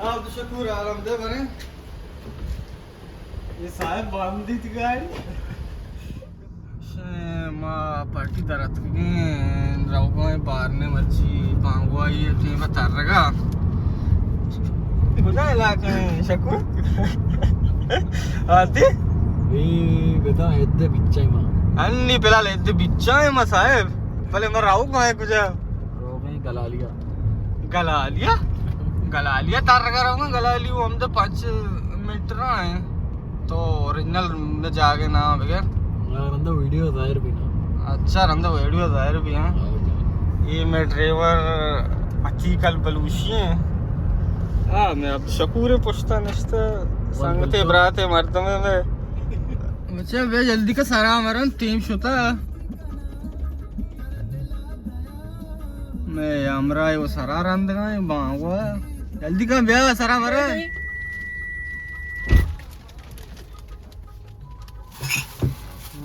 عبدالشکور، آرام دے بریں۔ اے صاحب باندیت گاڑی۔ شے ما پارٹی در اتکگیں، روگاں بارنے مرچی بانگوائی ٹیم ترگا۔ کجا علاقہ ایں شکور؟ آتی؟ اے بدا اد بچائی ما۔ انی فی الحال اد بچائی ما صاحب۔ بلے ما روگاں کجا؟ روگاں گلالیا۔ گلالیا؟ گلالیا ترگا روگاں، گلالی وہ ہم تو پانچ میٹر ہیں۔ تو اوریجنل جاگے نام بغیر۔ ہاں، رندا ویڈیو ظاہر بھی نا۔ اچھا، رندا ویڈیو ظاہر بھی ہیں۔ ہاں، اوکے۔ یہ میں ڈرائیور عتیق البلوشی ہیں۔ ہاں، میں عبدالشکور پشتا نشتا، سنگتے براتے مردمے میں۔ بچہ بے جلدی کا سرا مرن، ٹیم شتا۔ میں ہمراہ وہ سرا رندگا ہیں، بانگوا۔ جلدی کا بیا سرا مرن۔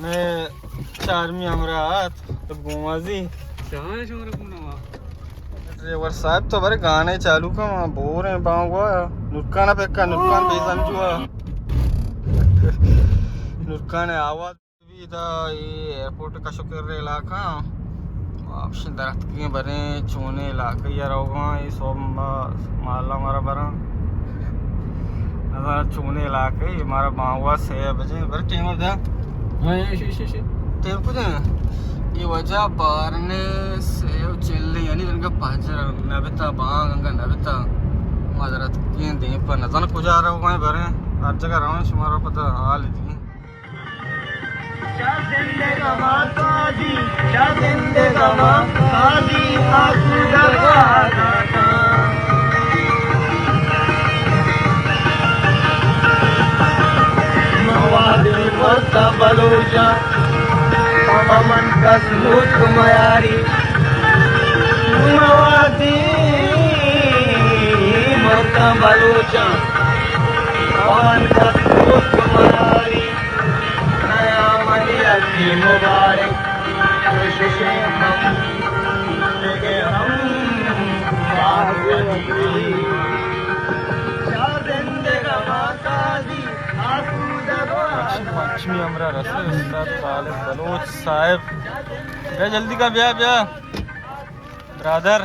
میں چارمی ہمراہ آت، تو گومازی۔ شاہ شمارا کون ہوا؟ ڈرائیور صاحب تو برے گانے چالو کن، بور ہیں بانگوا۔ نورکان پکا، نورکان بے سمجھوا۔ نورکان آواز۔ ادا اے ایئرپورٹ کشوکر علاقہ، آپشن دراتکگیں بریں چونے علاقہ یا روگاں، اے صوب ما-، مالا مارا براں۔ نظر چونے علاقہ، اے مارا بانگوا سے بجے، بر ٹیم دا۔ ہاں، شی، شی، شی۔ ٹیم کجا؟ اے وجہ بارنے سے چلے، یعنی انگا پاجر نبتا، بانگ انگا نبتا۔ ما دراتکگیں دیم پر نظر کجا روگاں بریں، ہر جگہ روگاں شمارا پتہ حال دی۔ چا زندگ ما قاضی، چا زندگ ما قاضی، آسودہ بہا داتاں۔ مواد مرتا بلوچاں، پمن کس لوٹ میاری۔ مواد مرتا بلوچاں، پمن کس لوٹ میاری۔ نیا ملیتی مبارک، کوشش ہم، ہم، زندگ ما قاضی، آسودہ بہا۔ پنچمی ہمراہ رسے استاد طالب بلوچ صاحب۔ بیا جلدی کا، بیا، بیا۔ برادر۔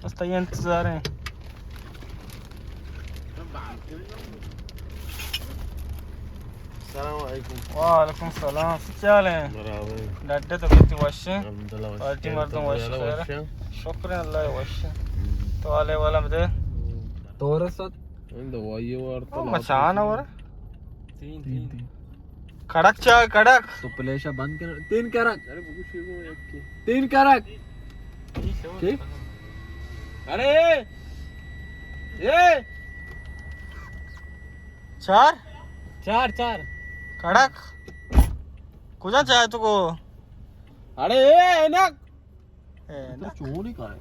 بس تئی انتظار ہیں۔ السلام علیکم۔ وعلیکم السلام۔ چی حال ہیں؟ برابر۔ ڈڈے تو کتی وش ہیں؟ الحمدللہ وش۔ پارٹی مردم وش خیر ہیں؟ شکر ہیں اللہ وش ہیں۔ تو حالے والا مدے؟ تو رسد؟ دوائی وارتا۔ مچان اور؟ تین، تین۔ کڑک چائے، کڑک۔ تو پلیشا بند کر۔ تین کڑک۔ ارے بگو شروع ہو یک کے۔ تین کڑک۔ ٹھیک؟ ارے، اے۔ چار؟ چار، چار۔ کڑک۔ کجا چائے تو کو؟ ارے، اے، اینک۔ اے، تو نہ۔ چونی کائے؟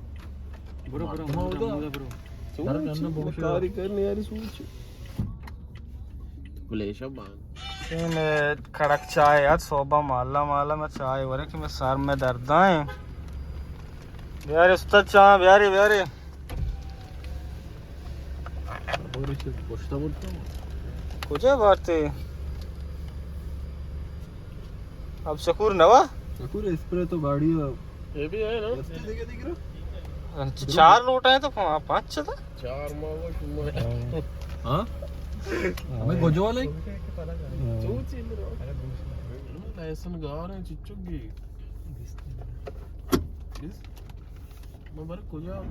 برو، برو، مردم ہمودا، ہمودا برو۔ سوچ، کاری کرنے یاری سوچ۔ بلے شبان۔ این کڑک چائے یار، صوبہ مالا مالا میں چائے ورے کہ میں سر میں درد آئیں۔ بیارے استاد چاہ، بیارے، بیارے۔ اور اسے پشتا بولتا ہوں۔ کجا بارتے؟ اب شکور نوا؟ شکور اسپرے تو گاڑی ہے۔ یہ بھی ہے نا؟ رستے دیکھے دیکھ رہا؟ اچھا، چار لوٹ ہیں تو پا-، پانچ چھ تھا؟ چار ماہ وہ شما۔ ہاں؟ ہمیں گوجو والے؟ سوچ ہی نہیں رہا۔ لائسن گار ہیں، چچک بھی۔ بس۔ ما بر کجا؟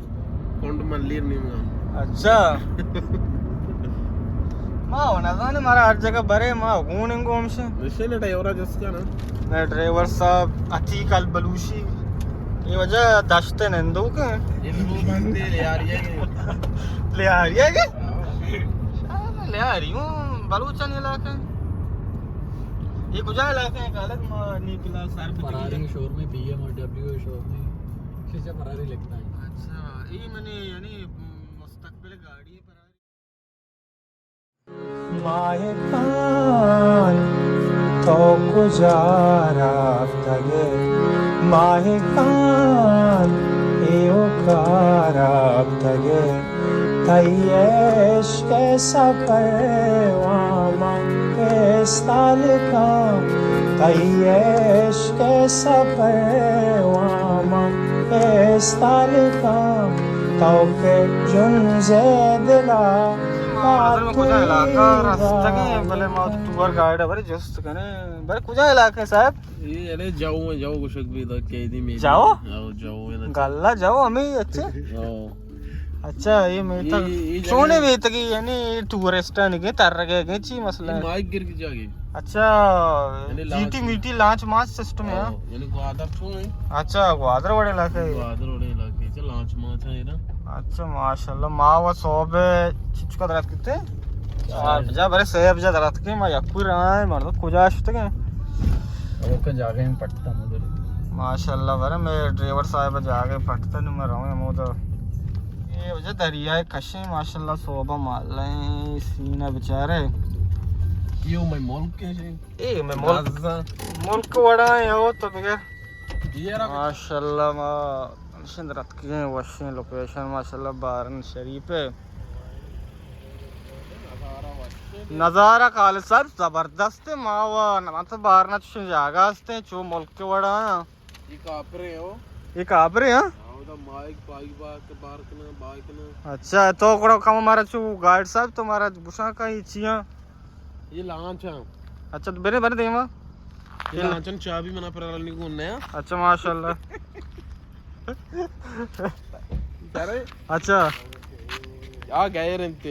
کنڈ ملیر نیمگا۔ اچھا۔ ما و نزانے، مارا ہر جگہ برے، ما گون انگو ہمشے۔ نشے نے ڈرائیورا جس کا نا؟ نہ، ڈرائیور صاحب عتیق البلوشی۔ یہ وجہ دشت نندو کے۔ یہ وہ بنتے لیاریا کے۔ لیاریا کے؟ ہاں۔ لیاری ہوں، بلوچان علاقہ۔ یہ کجا علاقہ ہے؟ غلط ما نی فی الحال سر پہ فراری شور میں، بی ایم ڈبلیو شور میں۔ شیشہ فراری لگتا ہے۔ اچھا، یہ منی یعنی مستقبل گاڑی فراری۔ ماہکان تو کجا رفتگے؟ ماہکان ایوکا رفتگے؟ تئی عشق ءِ سفر ءَ من پیستا لکاں، تئی عشق ءِ سفر ءَ من پیستا لکاں، تو کہ جنز ءِ دل ءَ ما کجا علاقہ ءَ رستگیں، بلے ما ٹور گائیڈ ءَ بارے جست کنیں۔ بارے کجا علاقہ اِنت صاحب؟ اے اڑے جاؤ اِنت، جاؤ گوشگ بیت کہ دی می جاؤ؟ آؤ، جاؤ اِنت۔ گلہ جاؤ ہمے اچھے؟ آؤ۔ اچھا، اے میتگ اے، اے جگہ چونے میتگی، یعنی ٹورسٹ آنی گے، ترگے گے، چی مسئلہ اے اِنت؟ ماہی گر کی جاگہ۔ اچھا، یعنی جی ٹی لانچ۔ میٹی لانچ مانچ سسٹم اِنت؟ آؤ، یعنی گوادر چون اِنت؟ اچھا، گوادر وڑے علاقہ اِنت۔ گوادر وڑے علاقہ اِنت، چہ لانچ مانچ اِنت نا۔ اچھا، ماشاءاللہ، ما و صحب چچکا درات کتے؟ چار بجہ، بارے سہ بجہ درات کے، ما یکوئی رہا اِنت، مردم کجا شتگیں؟ اوکا جاگہ اِنت پٹتا مدر۔ ماشاءاللہ، بارے میں ڈرائیور صاحب جاگہ پٹتا، نو میں رہوں ہمودا۔ اے وجہ دریائے کشیں، ماشاءاللہ، صحب مالیں سینہ بچارے۔ یو میں ملک کے جی۔ اے میں ملک، ملک وڑا اِنت، او تو بغیر۔ ماشاءاللہ، ما نشند رتکگیں وشیں لوکیشن، ماشاءاللہ، بارن شریف اِنت۔ نظارہ خالد صاحب زبردست اِنت، ما و نہ تو بارن چشیں جاگہ است اِنت، چو ملک وڑا اِنت۔ اے کابرے ہو۔ اے کابرے ہاں؟ ہاں، اودا ماہیگ پائی با کہ بار کنا، بار کنا۔ اچھا، تو کڑو کم مارا چو گائیڈ صاحب، تو مارا بشاں کا اے چیاں؟ اے لانچ اِنت۔ اچھا، تو بنے، بنے دیما۔ اے لانچ اِنت، چابی منا پر نہیں گون نیا۔ اچھا، ماشاءاللہ۔ ارے۔ اچھا۔ آ گیر اِنت۔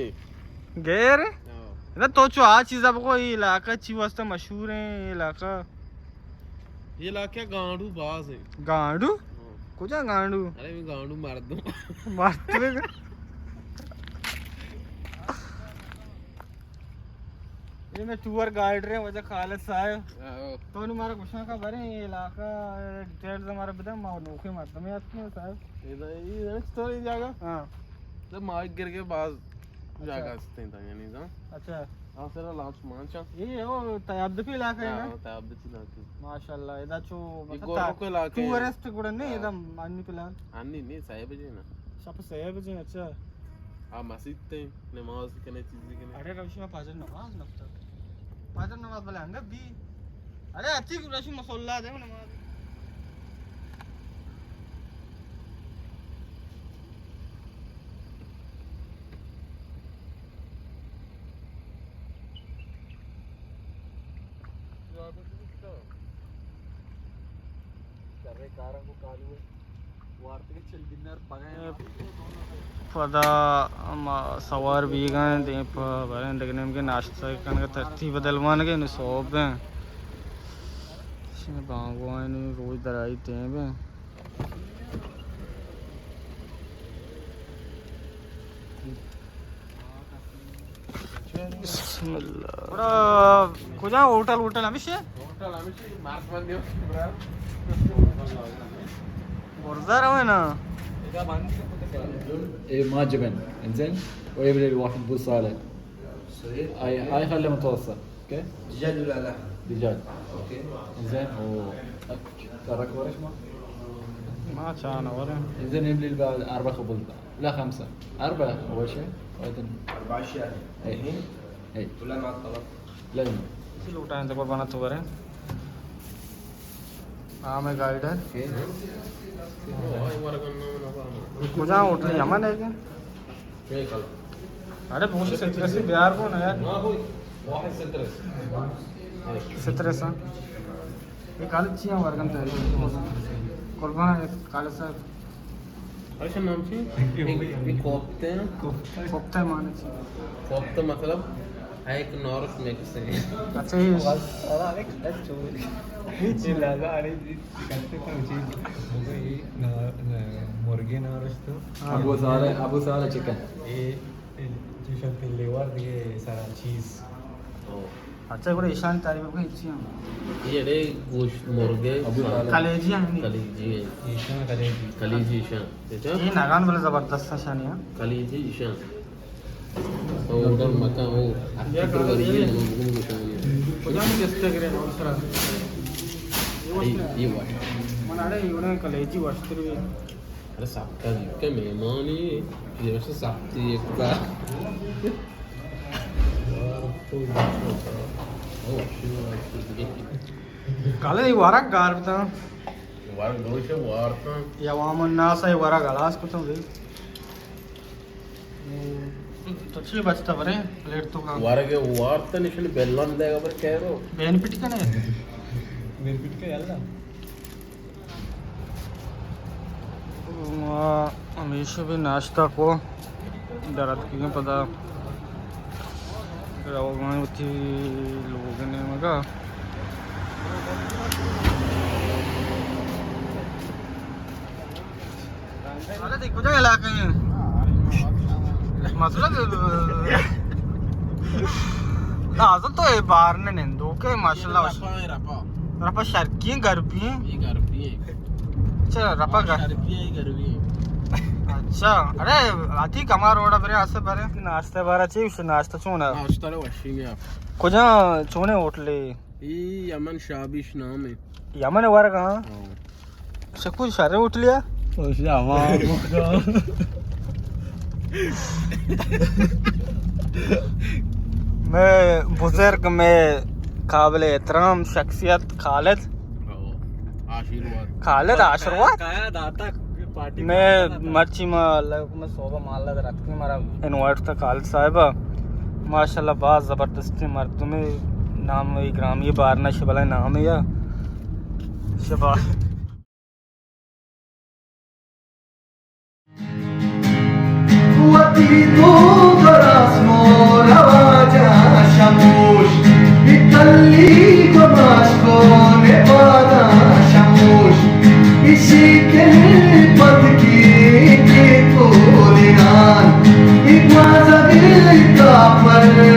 گیر؟ ہاں۔ نہ تو چو آ چیزا بگو، اے علاقہ چی واسطہ مشہور اِنت، اے علاقہ؟ اے علاقہ گانڈو باز اِنت۔ گانڈو؟ ہاں۔ کجا گانڈو؟ ارے، اے گانڈو مردم۔ مردم۔ اے میں ٹور گائیڈ رہے، وجہ خالد صاحب۔ ہاں۔ تو نو مارا گوشاں کا بارے اے علاقہ ڈیٹیلز مارا بدے، ما نوکے مردم یاد کیے صاحب۔ اے دا، اے دا چطور اے جاگہ؟ ہاں۔ تو ماہیگ گر کے باز اچھا۔ جاگہ ہستے تا یعنی دا۔ اچھا۔ ہاں، سر لانچ مانچا۔ اے او تیاب دپی علاقہ ہے نا؟ ہاں، تیاب دپی علاقہ۔ ماشاءاللہ، ادا چو اے مطلب گورو تا-، کو علاقہ ہے۔ ٹورسٹ گڑا نہیں، ہاں۔ ادا مانی پلان۔ ہاں، نہیں، نہیں، صاحب جی نا۔ شپ صاحب جی، اچھا۔ آ مسیت تے نماز کنے، چیزی کنے۔ اڑے روشی ما پاجر نماز نکتا۔ پاجر نماز بلے انگت بی۔ اڑے اچھی روشی مصلا دے نماز۔ پدا ما سوار بیگا ایں، دیم پہ بریں دگہ نیمگے ناشتہ کنگا ترتیب دلوانگے، نو صحب ایں۔ شنو بانگو ایں، نو روچ درائی ٹیم ایں۔ بسم اللہ۔ گڑا کجا ہوٹل، ہوٹل ہمیش ایں؟ ہوٹل ہمیش ایں، مارک بندی ہو، برا۔ برزا روے نا۔ اے ماجبن، انزين، ويبدأ الواحد بوصالة. آي، آي خلي متوسط. اوكي؟ دجاج ولا لحم؟ دجاج. اوكي. انزين، و ترك ورش ما؟ ما كان ورا. انزين، يملي الباب أربعة خبز. لا، خمسة. أربعة أول شيء، وبعدين أربعة أشياء. إيه. إيه. ولا مع الطلب؟ لا، لا. اسی لوٹائیں تو قربانا تو کریں۔ ہاں، میں گائیڈ ہے۔ کجا ہوٹل؟ یمن ہے کیا؟ اڑے بوشی سترسی بیار کو نا یار۔ سترس۔ یہ کالج چی ہے ورگن تیاری؟ قربان ہے کالج صاحب۔ اچھا، نام چی؟ یہ کوفتے ہیں نا؟ کوفتہ معنی چی؟ کوفتہ مطلب ایک نورس میں کسے۔ اچھا، یہ سارا ایک اچھا۔ یہ لگا، ارے، یہ کرتے تو چیز۔ نا-، نا-، مرغی نورس تو۔ ہاں۔ ابو سارا، ابو سارا چکن۔ یہ چیشن تیل لیور دیگہ سارا چیز۔ اچھا، گڑا ایشانی تعریف بکن، چی ہم؟ یہ اڑے گوشت مرغے، ابو سارا۔ کلیجی ہم نہیں؟ کلیجی ہے۔ ایشان کلیجی۔ کلیجی ایشان۔ اچھا؟ یہ نگان بلے زبردست ہے شانی، ہاں؟ کلیجی ایشان۔ تو اوڈر مکان ہو، اکی پر وری ہے، ہم بگم گوشان۔ کجا میں کس کا کرے، نام سرا؟ یہ، یہ واش۔ من اڑے، یہ کلیجی واشتر بھی۔ ارے سپتا دیکھ کہ مہمانی، یہ واسطے سپتی ایک بار۔ کالے ای ورگ گار بتاں۔ ورگ دوش وارتاں۔ یا عوام الناس ای ورگ ہلاس کتاں بھئی۔ تو چی بچتا برے پلیٹ تو کا؟ ورگ وارتاں نشن بیلان دے گا پر کہہ رو۔ بین پٹ کنے؟ بین پٹ کے یلا۔ ما ہمیشہ بھی ناشتہ کو دراتکگیں پدا روگاں وتی لوگ نیمگا۔ حالت کجا علاقہ ہیں؟ مسئلہ تو لازم تو اے بار نے نندو کے ماشاءاللہ۔ رپا، رپا۔ رپا شرقی ہیں، غربی ہیں؟ یہ غربی ہیں۔ اچھا، رپا ہاں، غر- شرقی ہیں، غربی ہیں۔ اچھا، ارے، آتی کما روڈا برے، آسے برے۔ ناشتہ بارا چی، ناشتہ چون ہے؟ ناشتہ رو وشی گیا۔ کجا چونے ہوٹلے؟ ای یمن شابیش نام ہے۔ یمن ورگا؟ ہاں۔ شکو شر ہوٹلیا؟ میں بزرگ، میں قابل احترام شخصیت خالد۔ آشیرواد۔ خالد آشیرواد؟ میں مرچی ما اللہ میں صوبہ مالا در اتکیں، مارا انوائٹ تھا خالد صاحب۔ ماشاءاللہ باز زبردستیں مردمے، نام گرامی بارنا شبلہ نام یا شبا۔ وتی تو دراز مو رواجا شموش، بی کلی گماش کو نپادا شموش، اشی کل پتکی کے تو دیان، ایک مازا دل کا پر